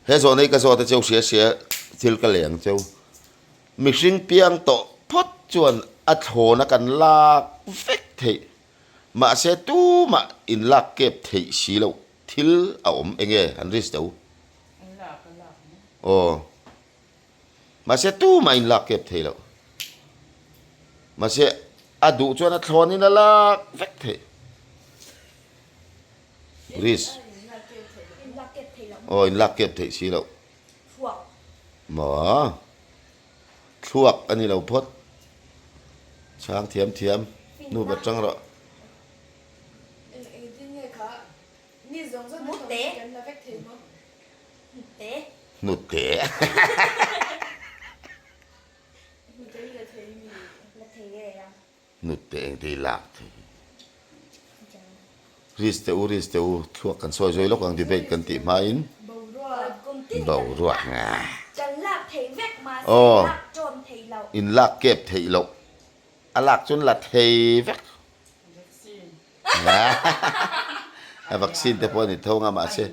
He zawhna hi ka zawt a cheu hria hria thil ka lei ang cheu. Mihring piang tawh phawt chuan a thlawna kan lak vek theih. Mahse tumah in lak kep theih si loh thil a awm enge an risk deuh? Aw. Mahse tumah in lak kep thei loh. Mahse a duh chuan a thlawnin a lak vek theih. Risk. Aw in lak kep theih si loh. Maw? Thluak a ni lo phawt. Chhang thiam thiam. Nu ber chang rawh. Hnute. Hnute eng te i lak thei. Risk te u, risk te u, thluak kan sawi zawi lawk ang debate kan tih hmain. Boruak. Aw, in lak kep theih loh. A lak chuan la thei vek. A vaccine te pawh a ni tho anga mahse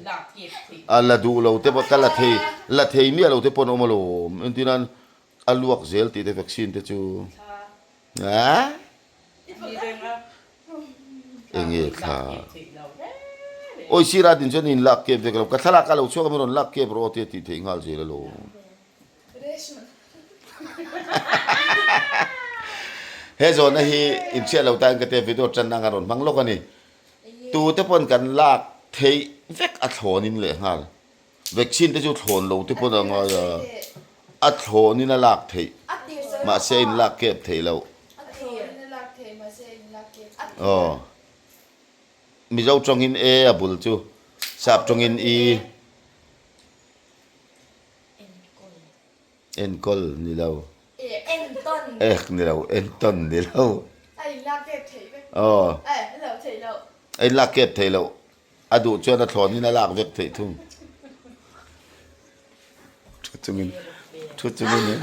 a la duh lo te pawh ka la thei la thei miah lo te pawh an awm alawm entir nan a luak zel tih te vaccine te chu enge thla awi sir a din chuan in lak kep vek lo ka thlalak a lo chhuak a min rawn lak kep rawh aw tia tih theih nghal zel alawm. He zawhna hi inhriat lo tain ka tia video tan anga rawn hmang lawk a ni. Tute pawn kan lak theih vek a thlawnin leh nghal. Vaccine te chu thlawn lo te pawn a ngai a, a thlawnin a lak theih mahse a inlak kep theih loh. Aw Mizo tawngin e a bul chu sap tawngin i. Enkawl ni lo. Ek ni lo, entawn ni lo. A inlak kep theih vek. Aw. A lo theih loh. A inlak kep theih loh. A duh chuan a thlawnin a lak vek theih thung. Thu chungin, thu chungin,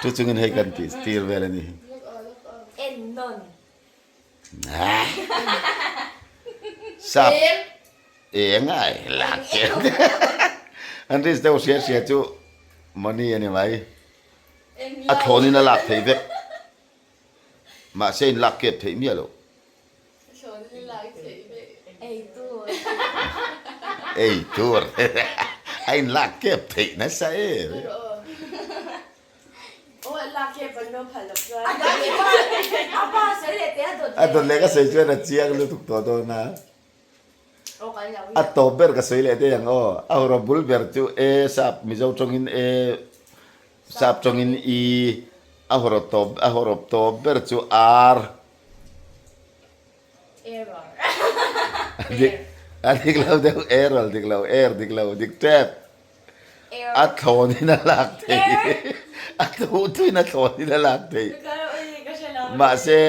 thu chungin hei kan tih tir vel a ni. Ennawn. Sap. Eng ai lak kep. An risk deuh hria hria chu money a ni mai. A thlawnin a lak theih vek. Mahse in lak kep theih miah loh. Ei tur. A in lak kep theih nasa em. A dawt leh ka sawi chuan a chiang lutuk tawh dawn a. A tawp ber ka sawi leh daih ang aw. A hawrawh bul ber chu E sap Mizo tawngin E sap tawngin I a hawrawh tawp a hawrawp tawp ber chu R. Error. Dik a dik lo deuh error dik lo er dik lo dik tep. A thlawnin a lak thei. A thuh thuin a thlawnin a lak thei. Mahse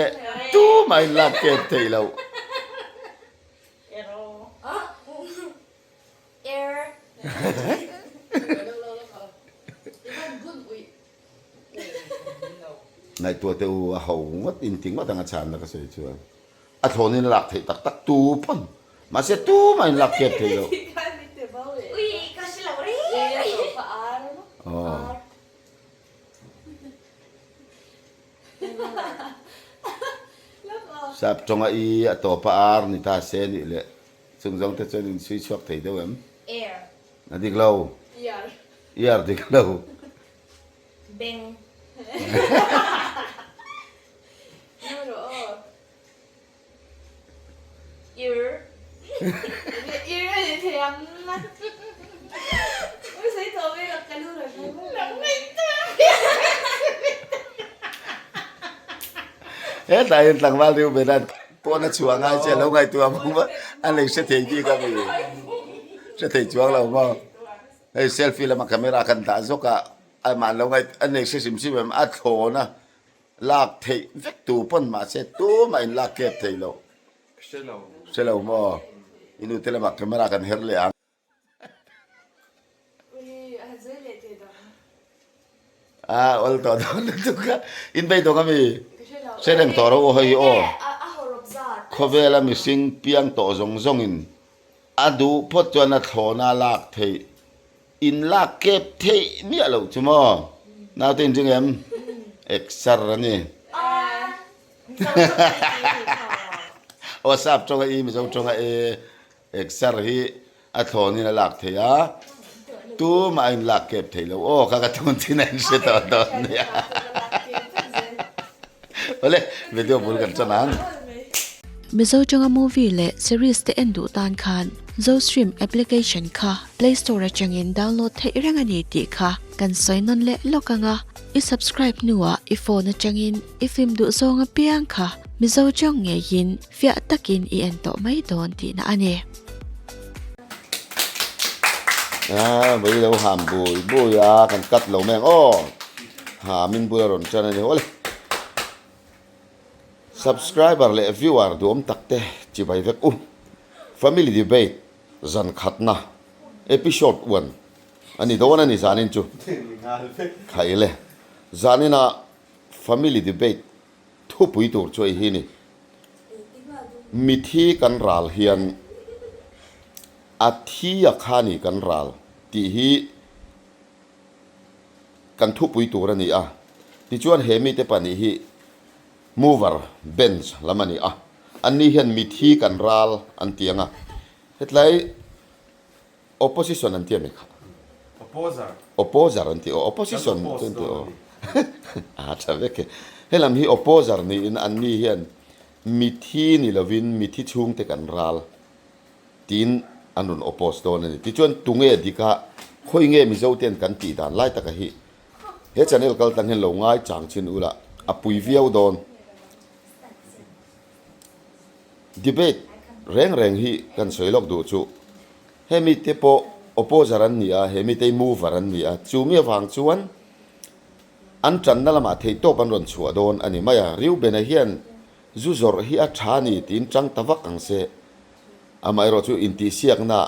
tumah in lak kep thei lo. Ngaihtuah teh u a ho ngawt in ti ngawt ang a chhanna ka sawi chuan. A thlawnin a lak theih tak tak tu pawn. Mahse tumah in lak kep thei lo. Aw. Sap tawnga i a tawpa ar ni ta se nih leh chung zawng te chuan in chhui chhuak thei deuh em? A dik lo. Ear dik lo. Beng. Hetlai hian tlangval riu ber a pawn a chhuah ngai che lo ngaihtuah bawk a, a lei hre thei bik a mi hre thei chuang lo maw. Hei selfie lama camera kan dah zawk a, amah lo ngaih a nei hre hrim hrim em a thlawn a. Lak theih vek tu pawn mahse tumah in lak kep thei lo. Hre lo. Hre lo maw? I nu te lamah camera kan her leh ang. A awl tawh dawn lutuk a. In bei dawng ami? Hre reng tawh rawh u hei hi aw. Khawvela mihring piang tawh zawng zawngin a duh phawt chuan a thlawna lak theih. In lak kep theih miah loh chu maw? Naute in ring em? Exer a ni. Aw sap tawnga i Mizo tawnga e exer hi a thlawnin a lak theih a, tumah a in lak kep theih loh aw kha ka tun chin a in hre tawh dawn nia. Awle video bul kan tan ang. Mizo tanga movie leh series te en duh tan khan Zostream application kha Play Store atangin download theih reng a ni tih kha kan sawi nawn leh lawk ang a, i subscribe hnuah i phone atangin i film duh zawng apiang kha Mizo tang ngeiin fiah takin i en tawh mai dawn tihna a ni. A vawi lo ham bui bui a kan cut lo mai ang aw ha min bula rawn tan a ni awle subscriber leh viewer duhawm tak te chibai vek u family debate zan khatna episode one a ni dawn a ni zanin chu khaile zanina family debate Thupui tur chu hei hi ni. Mithi kan ral hian a thi a kha ni kan ral tih hi kan thupui tur a ni a. Tichuan he mite pahnih hi mover bench lam a ni a. Anni hian mithi kan ral an ti ang a. Hetlai Opposition an ti a mi kha? Opposer. Opposer an ti aw, opposition chu an ti aw. A tha vek e. Helam hi opposer niin anni hian mithi ni lovin mithi chhungte kan ral tiin an rawn oppose dawn a ni. Tichuan tunge dika khawi nge Mizo ten kan tih dan lai taka hi he channel kal tang hian lo ngai chang chin ula a pui viau dawn. Debate reng reng hi kan sawi lawk duh chu hemi te pawh opposer an ni a, hemi te hi mover an ni a, chu mi avang chuan an tanna lamah theihtawp an rawn chhuah dawn a ni mai a, Reuben-a hian zu zawrh hi a tha a ni tiin tang ta vak ang se, amaherawh chu intihsiakna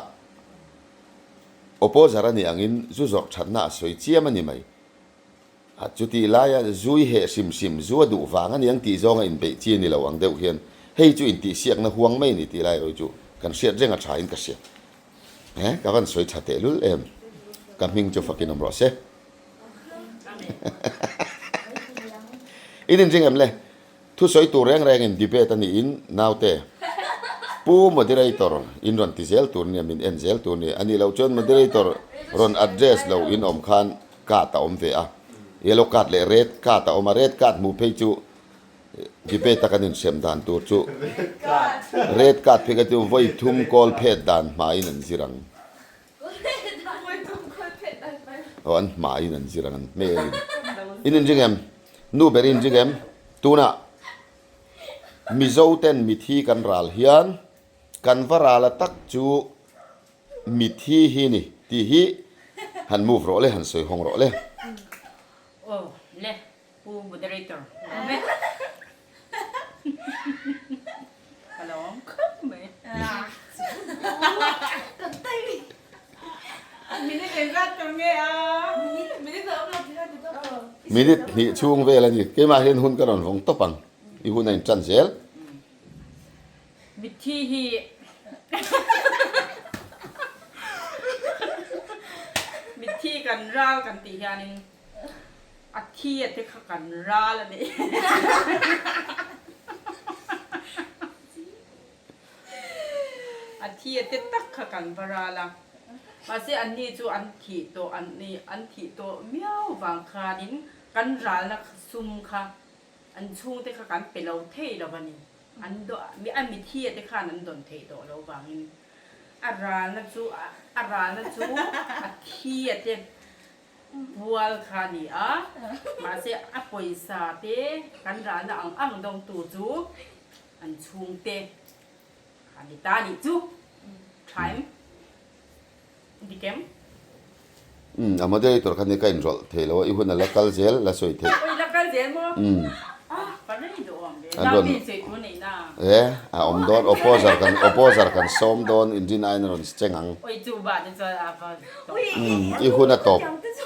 opposer a nih angin zu zawrh thatna a sawi chiam a ni mai. A chutih laia zui heh hrim hrim zu a duh vang a niang tih zawnga inbeih chi a ni lo ang deuh hian hei chu intihsiakna huang mai a ni tih lai erawh chu kan hriat reng a tha in ka hria. He ka van sawi tha tehlul em? Ka hming chu fakin awm rawh se. In inring em le? Thusawi tur reng rengin debate a niin naute Pu Moderator in rawn ti zel tur nia min en zel tur nia a nih loh chuan Moderator rawn address lo in awm khan card a awm ve a yellow card leh red card a awm a red card hmuh phei chu debate a kan inhrem dan tur chu red card phei kha chu vawi thum kawl phet dan hmain an zir ang. Aw an hmaiin an zir ang an hmelin. In inring em? Nu ber in ring em? Tunah Mizo ten mithi kan ral hian kan va ral a tak chu mithi hi ni tih hi han move rawh le han sawi hawng rawh le. Aw le Pu Moderator awm e. Ka lo awm khawp mai. Minute hnih chhung vel a ni. Keimah hian hun ka rawn vawng tawp ang. I hun a intan zel. Mitthi hi Mitthi kan ral kan tih hianin A thi a te kha kan ral a ni. A thi a te tak kha kan va ral a. Mahse anni chu an thih tawh an ni, an thih tawh miau vang khanin kan ralna sum kha an chhungte kha kan pe lo thei lo a ni. An a mithi a te khan an dawn theih tawh lo vangin a ralna chu a ralna chu a thi a te Bual kha a ni a, mahse a pawisa te kan ralna ang ang dawngtu chu an chhungte a ni ta a nih chu. Tha em? Dik em? Umm, a moderator kha ni ka inrawlh thei lo a, i hun a la kal zel, la sawi theih. Oi, la kal zel maw? Umm. Ah, ka rei duh awm ve. Nau te insawi tur nei na. E, a awm dawn, opposer kan, opposer kan sawm dawn, inrin aiin a rawn cheng ang. Oi, chu bah te chuan a va tawp. Umm, i hun a tawp.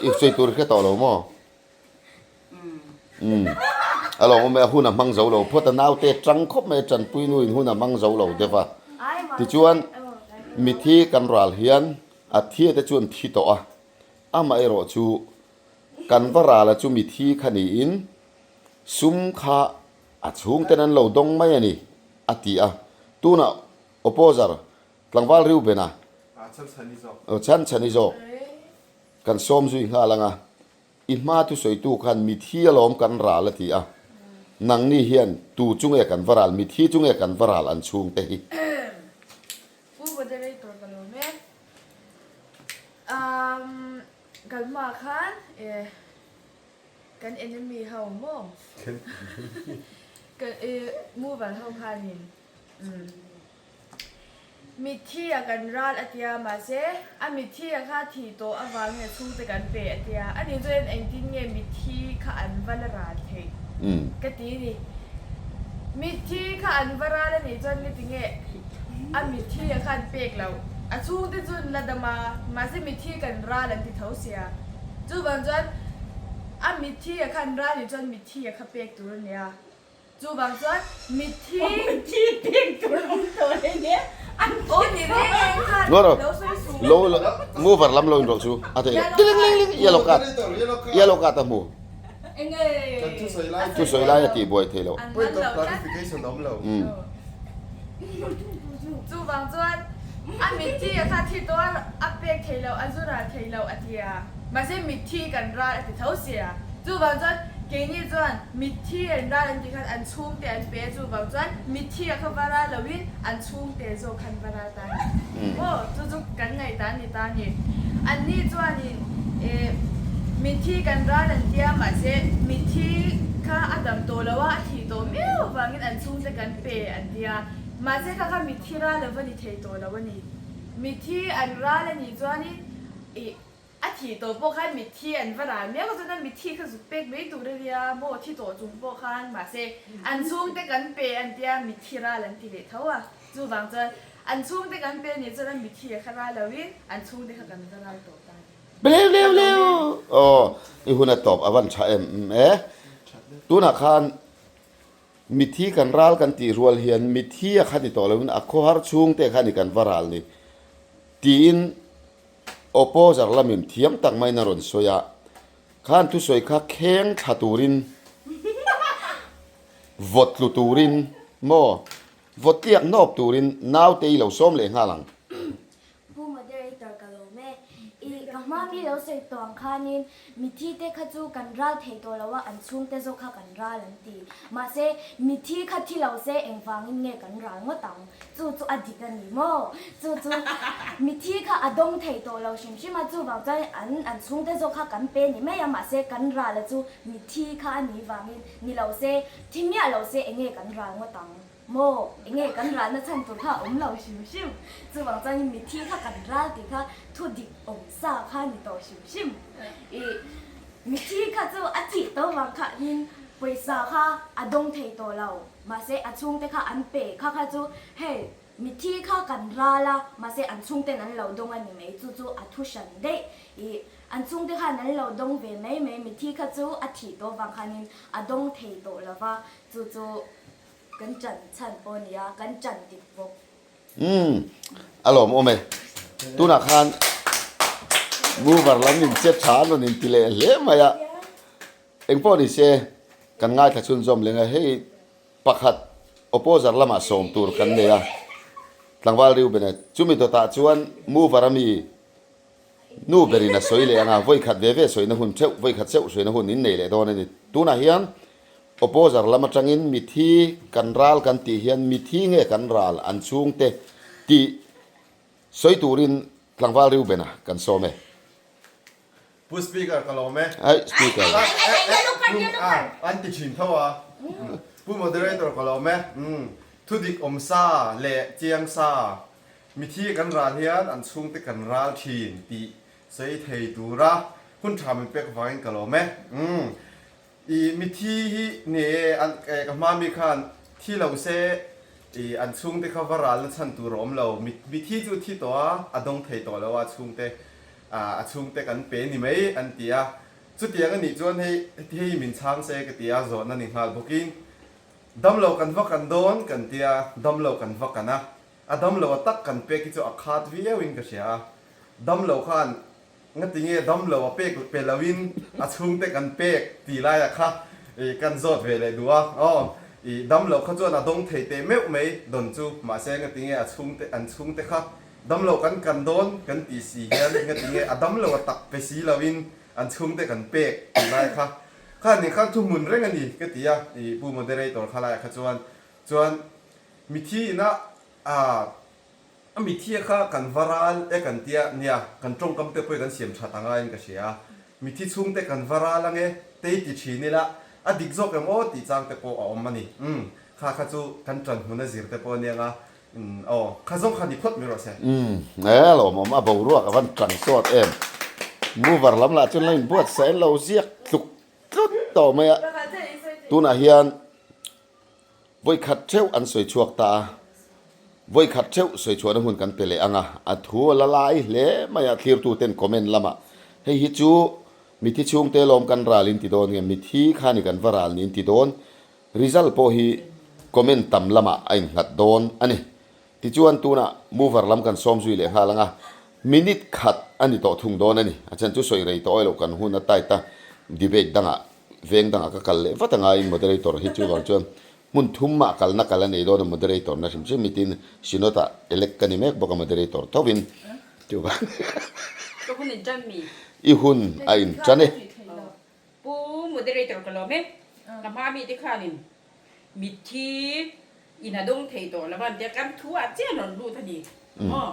I sawi tur hre tawh lo maw? Umm, a lawm awm e, a hun a hmang zo lo phawt a, naute tang khawp mai a, tanpui nu in hun a hmang zo lo deuh a. Tichuan, mithi kan ral hian a thia te chuan thi tawh a. Amaherawh chu kan va ral a chu mithi kha niin sum kha a chhungten an lo dawng mai a ni, a ti a. Tunah Opposer tlangval Reuben-a chhan chhan i zawk kan sawm zui nghal ang a, i hma thusawitu khan mithi alawm kan ral a ti a, nangni hian tu chu nge kan va ral, mithi chu nge kan va ral an chhungte hi? Pu moderator ka lawm e. Umm kan hmaah khan eh kan enemy ho maw kan eh mover ho khanin umm mitthi a kan ral a tia mahse a mitthi a kha thih tawh avangin a chhungte kan pe a tia ani chuan engtin nge mitthi kha an va la ral theih ka ti ni mitthi kha an va ral a nih chuan nge tinge A mitthi a khan pek loh. A chhungte chu an la dam a, mahse mitthi kan ral an ti tho sia. Chuvang chuan a mitthi a khan ral nih chuan mitthi a kha pek tur a nia. Chuvang chuan mitthi. Mitthi pek tur awm tawh hle nia. An Aw ni reng reng khan lo sawi suh. Lo mover lam lo inrawlh chu a theih loh. Tling ling ling yellow card yellow card a hmu. Enge Kan thusawi lai Thusawi lai a tihbuai theih loh. An Point man of lo tlat. clarification a awm lo. Chuvang chuan a mitthi a kha thi tawh a, a pek thei loh, a zu ral thei loh a ti a. Mahse mitthi kan ral a ti tho sia. Chuvang chuan keini chuan mitthi an ral an tih khan an chhungte an pe a, chuvang chuan mitthi a kha va ral loin an chhungte zawk khan va ral ta a ni. Aw chu chu kan ngaihdan ni ta a ni. Anni chuanin eh mitthi kan ral an tia mahse mitthi kha a dam tawh lo a, a thih tawh miau avangin an chhungte kan pe an tia. Mahse kha kha mitthi ral lo va ni thei tawh lo a ni. Mitthi an ral a nih chuanin ih a thih tawh pawh khan mitthi an va ral miau chuan a mitthi kha zuk pek mai tur a nia maw thi tawh chung pawh khan mahse an chhungte kan pe an tia mitthi ral an ti leh tho a. Chuvang chuan an chhungte kan pe nih chuan a mitthi a kha ral loin an chhungte kha kan va ral tawh ta a ni. Leu leu leu! Aw i hun a tawp a van tha em e. Tunah khan Mithi kan ral kan tih rual hian mithi a kha ni tawh loin a khawhar chhungte kha ni kan va ral ni tiin opposer lamin thiam tak maiin a rawn sawi a, khan thusawi kha kheng thla turin vawt tlu turin maw vawt tliak nawp turin naute i lo sawm leh nghal ang. Pu Moderator ka lawm e. I ka hma mi lo sawi tawh ang khanin mithi te kha chu kan ral thei tawh lo a, an chhungte zawk kha kan ral an ti. Mahse, mithi kha thi lo se engvangin nge kan ral ngawt ang? Chu chu a dik a ni maw? Chu chu mithi kha a dawng thei tawh lo hrim hrim a, chuvang chuan an an chhungte zawk kha kan pe ni mai a, mahse kan ral a chu mithi kha a nih vangin ni lo se, thi miah lo se enge kan ral ngawt ang? Maw, enge kan ralna chhan tur kha a awm lo hrim hrim. Chuvang chuanin mithi kha kan ral tih kha thu dik awm sa kha ni tawh hrim hrim. Ih, mithi kha chu a thih tawh vang khanin pawisa kha a dawng thei tawh lo. Mahse a chhungte kha an pe kha kha chu hei mithi kha kan ral a, mahse an chhungten an lo dawng a ni mai. Chu chu a thu hran daih. Ih, an chhungte khan an lo dawng ve mai mai. Mithi kha chu a thih tawh vang khanin a dawng thei tawh lo va, chu chu Kan ṭan chhan pawh a nia, kan ṭan dik bawk. Umm, a lawm awm e. Tunah khan mover lam in che tha an rawn inti leh hle mai a. Engpawh ni se, kan ngaithla chhunzawm leng a, hei pakhat opposer lamah sawm tur kan nei a, tlangval Reuben a, chumi dawtah chuan mover a mi Nu berin a sawi leh anga vawi khat ve ve sawina hun theuh, vawi khat cheuh sawina hun in nei leh dawn a ni. Tunah hian opposer lam atangin mithi kan ral kan tih hian mithi nge kan ral an chhungte tih sawi turin tlangval Reuben-a kan sawm e. Pu Speaker ka lawm e. Ai Speaker. An ti thin tho a. Pu Moderator ka lawm e. Thudik awm sa leh chiang sa Mithi kan ral hian an chhungte kan ral thin tih sawi thei tura hun tha min pek vangin ka lawm e. Umm. I mithi hi ni e an ka hma mi khan thi lo se i an chhungte kha va ralna chhan tur a awm lo. Mithi chu thi tawh a, a dawng thei tawh lo a chhungte a chhungte kan pe ni mai an ti a. Chutiang a nih chuan hei hei min chhang se ka ti a, zawhna ni nghal bawkin damlo kan va kan dawn kan tia, damlo kan va kan a. A damlo a tak kan pek hi chu a khat viau in ka hria a, damlo khan Ngatinge dam lo a pek pe lo in a chhungte kan pek tih lai ah kha i kan zawt ve leh duh a, aw i dam lo kha chuan a dawng thei teh meuh mai dawn chu mahse ngatinge a chhungte an chhungte kha dam lo kan kan dawn kan tih si hian ngatinge a dam lo a tak pe si lo in an chhungte kan pek tih lai kha kha nih khan thuhmun reng a ni ka ti a i pu moderator kha lai ah kha chuan chuan mithi ina ah A mithi kha kan va ral e kan tia, nia, kan tawngkam te pawh kan siam that a ngaiin ka hria a. Mithi chhungte kan va ral ange, tei ti thin ila, a dik zawk em aw tih chang te pawh a awm a ni. Umm, kha kha chu kan tan hmun a zir te pawh ania nga, umm, aw, kha zawng kha ni phawt mai rawh se. Umm, e lawmawm a boruak a van tang sawt em. Mover lam lah chuan la inbuatsaih an lo ziak tluk tlut tawh mai a, tunah hian Vawikhat theuh an sawi chhuak ta a, vawikhat theuh sawi chhuahna hun kan pe leh ang a, a thu a la lai hle mai a, thlirtuten comment lamah hei hi chu mithi chhungte lawm kan ral in ti dawn nge mithi kha ni kan va ral niin ti dawn, result pawh hi comment tam lamah a innghat dawn a ni. Tichuan tunah mover lam kan sawm zui leh nghal ang a, minute khat a ni tawh thung dawn a ni, a chhan chu sawi rei tawh lo kan hun a tight a, debate dangah Veng dangah ka kal leh vat a ngaiin moderator hi chuvang chuan hmun thum mah kalna kal a nei dawn a moderator na hrim hrim mitin Synod ah elect ka ni mek bawk a moderator tho in chuvang Ka hun in tan mi. I hun a in tan e. Pu moderator ka lawm e. Ka hma mi te khanin mitthi In a dawng thei tawh lo a, tia kan thu ah chiah rawn lut a ni. Aw,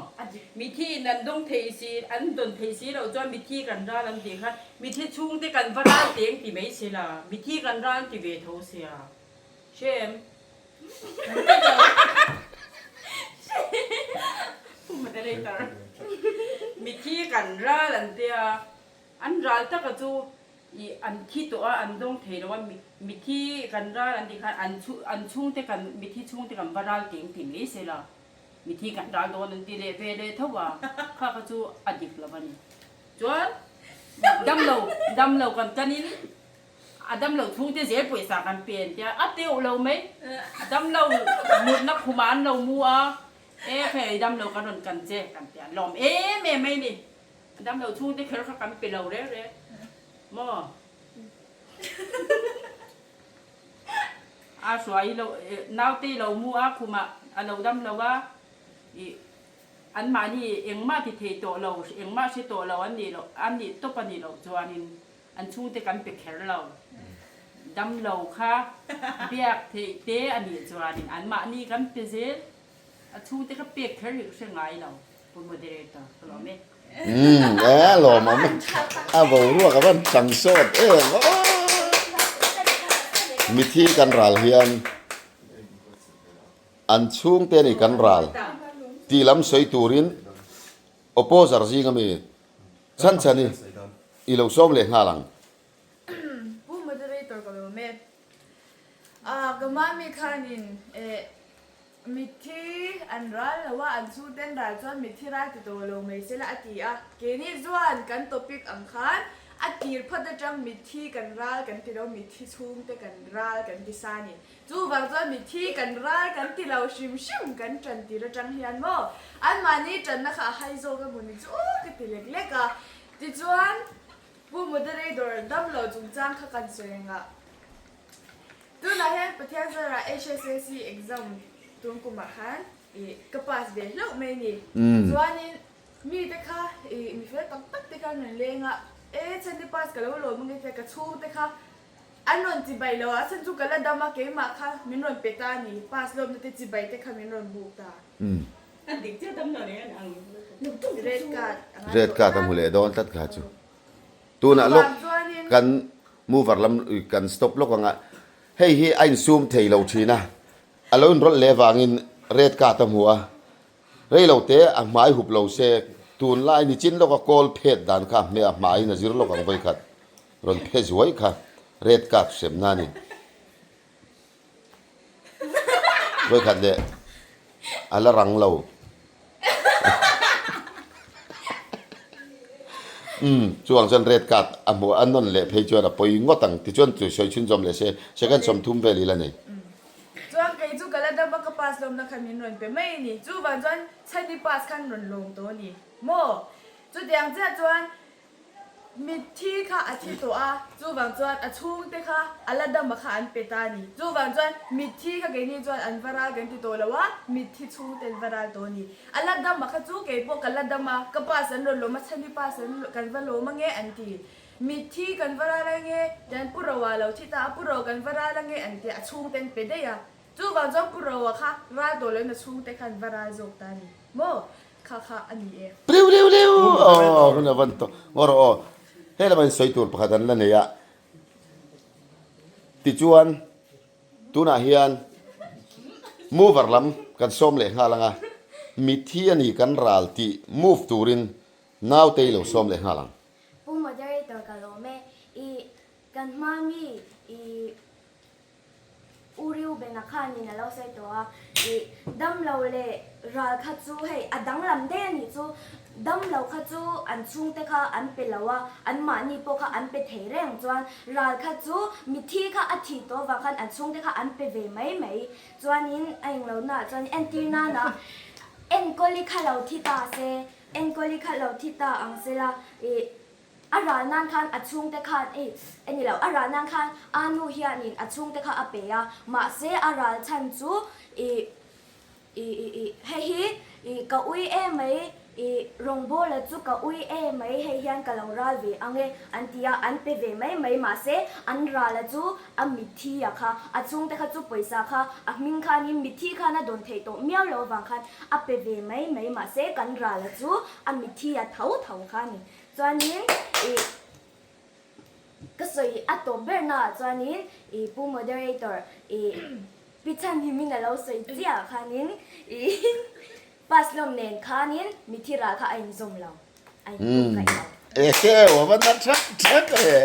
mithi in an dawng thei si, an dawn thei si loh chuan mithi kan ral an tih khan mithi chhungte kan va ral teng ti mai se la, mithi kan ral an ti ve tho sia. Hre em? Moderator, Mithi kan ral an tia, an ral taka chu I an thi tawh a, an dawng thei lo a, mithi kan ral an tih khan an chhu an chhungte kan mithi chhungte kan va ral teng ti mai se la, mithi kan ral dawn an ti leh ve leh tho a, kha kha chu a dik lo a ni. Chuan damlo damlo kan tanin a damlo chhungte zel pawisa kan pe an tia, a teuh lo mai, damlo mutna khumah an lo mu a, e hei damlo kan rawn kan che kan tia, lawm em em mai ni. Damlo chhungte kher kha kan pe lo reng reng maw? A hruai lo naute lo mu a khumah a lo dam lo a ih anmahni engmah ti thei tawh lo engmah hre tawh lo an nih loh an nih tawp a nih loh chuanin an chhungte kan pe kher lo. Damlo kha biak theih te a nih chuanin anmahni kan pe zel a chhungte kha pek kher hi ka hre ngai lo. Pu Moderator, ka lawm e. Umm e lawmawm a boruak a van tang sawt em aw. Mithi kan ral hian an chhungte ni kan ral tih lam sawi turin opposer zing ami chhan chhan hi i lo sawm leh nghal ang. Pu Moderator ka lawm e. Ka mami khanin eh Mitthi an ral lo a, an chhungten ral chuan mitthi ral ti tawh lo mai sela a ti a. Keini chuan kan topic ang khan a tir phawt atang mitthi kan ral kan ti lo, mitthi chhungte kan ral kan ti sa a ni. Chuvang chuan mitthi kan ral kan ti lo hrim hrim kan tan tir atang hian maw anmahni tanna kha a hai zawk emaw ni chu ka ti lek lek a. Tichuan Pu Moderator damlo chungchang kha kan sawi engah Tunah hian Pathian zarah HSAC exam tun kumah khan ih ka pass ve hlauh mai a ni. Chuanin mite kha ih mi fel tak tak te kha an rawn leng a, e chhan i pass ka lo lawm ange tia ka chhung te kha an rawn chibai lo a, a chhan chu ka la dam a keimah kha min rawn pe ta a ni, pass lawmna te chibai te kha min rawn buk ta. Red card a ngai Red tawh card a tlat. hmu leh dawn tlat kha chu. Tunah lawk kan mover lam kan stop lawk ang a, hei hi a insum thei lo thin a, a lo inrawlh leh avangin red card a hmu a, rei lo te a hmai hup lo se tunlai nichin lawka kawl phet dan kha a hmeh a hmaiin a zir lawk ang vawikhat rawn phe zuai kha red card hremna a ni. Vawikhat leh a la rang lo. Umm chuang chuan red card a hmuh a nawn leh phei chuan a pawi ngawt ang tichuan chu sawi chhunzawm leh se second 30 vel ila nei. Chuan kei chu ka la dam a ka pass lawmna khan min rawn pe mai a ni. Chuvang chuan chhani pass khan rawn lawm tawh a ni maw? Chutiang chiah chuan. Mitthi kha a thi tawh a, chuvang chuan a chhungte kha a la dam a kha an pe ta a ni. Chuvang chuan mitthi kha keini chuan an va ral kan ti tawh lo a, mitthi chhungte an va ral tawh a ni. A la dam a kha chu keipawh ka la dam a, ka pass an rawn lawm a, chhani pass an kan va lawm ange an ti. Mitthi kan va ral ange, tian Pu Roa lo thi ta a, Pu Roa kan va ral ange an ti a, a chhungte an pe daih a. Chuvang chuan Pu Roa kha ral tawh loin a chhungte kha an va ral zawk ta a ni. Maw? Kha kha a ni e. Riu riu riu aw hun a van tawh ngawr aw he lama in sawi tur pakhat an la nei a tichuan tunah hian mover lam kan sawm leh nghal ang a mithi a ni kan ral tih move turin nautei lo sawm leh nghal ang. Pu moderator ka lawm e i kan hma mi i. U Reuben-a khanin a lo sawi tawh a, ih, damlo leh ral kha chu hei a danglam daih a nih chu, damlo kha chu an chhungte kha an pe lo a, anmahni pawh kha an pe thei reng chuan ral kha chu mithi kha a thih tawh avang khan an chhungte kha an pe ve mai mai chuanin a englo naah chuan entir nana enkawli kha lo thi ta se, enkawli kha lo thi ta ang sela, ih, A ral nan khan a chhungte khan ei e ni lo, a ral nan khan a nu hianin a chhungte kha a pe a, mahse a ral chhan chu i i i i hei hi i ka ui em mai i rawngbawla chu ka ui em mai hei hian ka lo ral ve ang e an ti a, an pe ve mai mai mahse an rala chu a mitthi a kha, a chhungte kha chu pawisa kha a hming khanin mitthi khan a dawn theih tawh miau lo avang khan a pe ve mai mai mahse kan rala chu a mitthi a tho tho kha a ni. Chuanin ih ka sawi a tawp ber naah chuanin ih Pu Moderator ih Pi Chhanhimin a lo sawi chiah khanin ih pass lawm nen khanin mithi ral kha a inzawm lo, a inzawm kaih lo. Ehe aw va na thak thak e,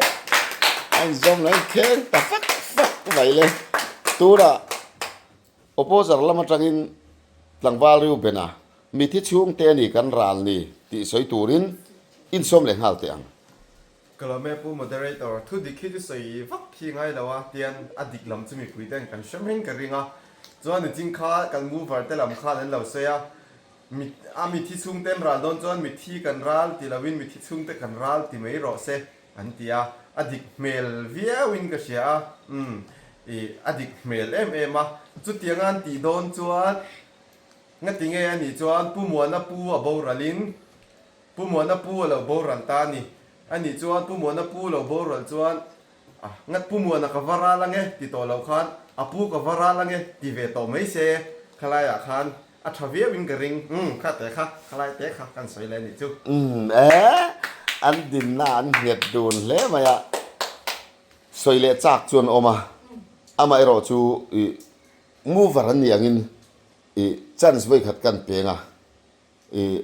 a inzawm lo a inkheng ta fak fak mai le. Tunah Opposer lam atangin tlangval Reuben-a mithi chhungte a ni kan ral ni tih sawi turin insawm leh nghal teh ang. Ka lo me Pu Moderator, thu dik hi chu sawi vak khi ngai lo a, tian a dik lam chu mipui ten kan hre hming ka ring a, chuan niching kha kan mover te lam khan an lo sawi a, mit a mithi chhungte an ral dawn chuan mithi kan ral ti loin mithi chhungte kan ral ti mai rawh se. An ti a, a dik hmel viauin ka hria a, umm, ih, a dik hmel em em a. Chutianga an tih dawn chuan ngati nge a nih chuan Pu Muana pu a boralin, Pu Muana pu a lo boral ta a ni. A nih chuan Pu Muana pu lo boral chuan, a, ngat Pu Muana ka va ral ange ti tawh lo khan, a pu ka va ral ange ti ve tawh mai se, khalaiah khan A tha viau in ka ring. Umm, kha te kha, khalai te kha kan sawi leh anih chu. Umm, e, an dinna an nghet dun hle mai a, sawi leh chak chu an awm a, amaherawh chu ih mover an nih angin ih chance vawi khat kan peng a, ih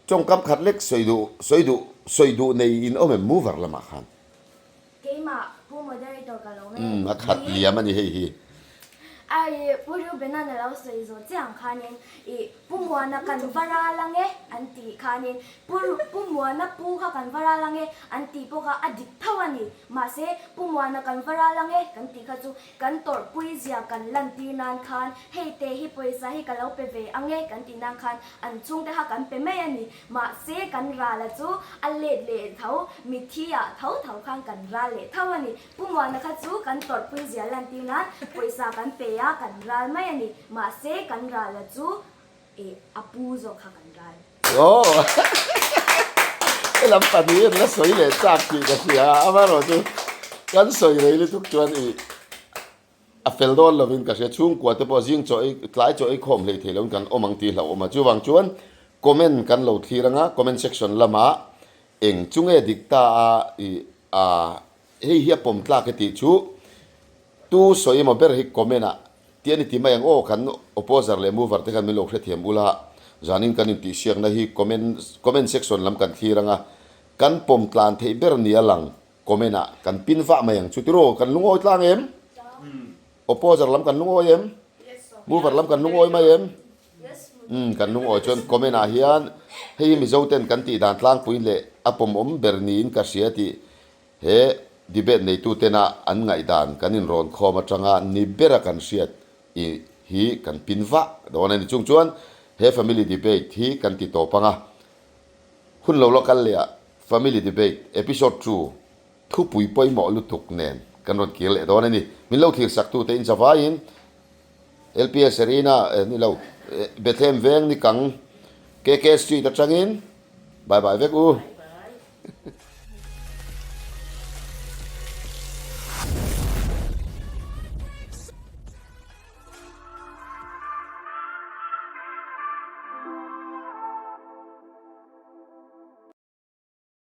tawngkam khat lek sawi duh, sawi duh, sawi duh nei in awm em mover lamah khan? Keimah Pu Moderator ka lo nge. Umm a khat liam a ni hei hi. Ai Pu Reuben-a'n a lo sawi zawh chiah ang khanin ih Pu Muana kan va ral ang e an tih khanin Pu Pu Muana pu kha kan va ral ang e an tih pawh kha a dik tho a ni. Mahse Pu Muana kan va ral ang e kan tih kha chu kan tawrhpui zia kan lantir nan khan hei te hi pawisa hi ka lo pe ve ang e kan tih nan khan an chhungte kha kan pe mai a ni. Mahse kan rala chu a let leh tho, mitthi ah tho tho khan kan ral leh tho a ni. Pu Muana kha chu kan tawrhpui zia lantir nan pawisa kan pe a, kan ral mai a ni. Mahse kan rala chu eh a pu zawk kha kan ral. Aw helam pahnih in la sawi leh chak tih ka hria a, amaherawhchu kan sawi rei lutuk chuan ih A fel dawn lovin ka hria, chhungkua te pawh zing chaw ei, tlai chaw ei khawm hlei thei lovin kan awm ang tih hlauhawm a. Chuvang chuan comment kan lo thlir anga, comment section lamah eng chu nge dik ta a i a hei hi a pawm tlak e tih chu tu sawi emaw ber hi comment ah ti a ni ti mai ang aw, kan opposer leh mover te khan min lo hrethiam ula, zanin kan intihsiakna hi comment comment section lam kan thlir anga, kan pawm tlan theih ber ni a lang. Comment ah kan pin vah mai ang chu tiraw kan lungawi tlang em? Opposer lam kan lungawi em? Mover lam kan lungawi mai em? Umm kan lungawi chuan comment ah hian hei hi Mizo ten kan tih dan tlangpui leh a pawmawm ber niin ka hria tih he debate neitu tena an ngaihdan kan inrawn khawm atanga ni bera kan hriat i hi kan pin vah dawn a ni. Chung chuan he family debate hi kan ti tawp ang a, hun lo la kal leh ah. Family Debate Episode 2 thupui pawimawh lutuk nen kan rawn kir leh dawn a ni. Min lo thlir sak tute in zavaiin LPS Arena ni lo Bethlehem Veng ni kang KK Street atangin bye bye vek u.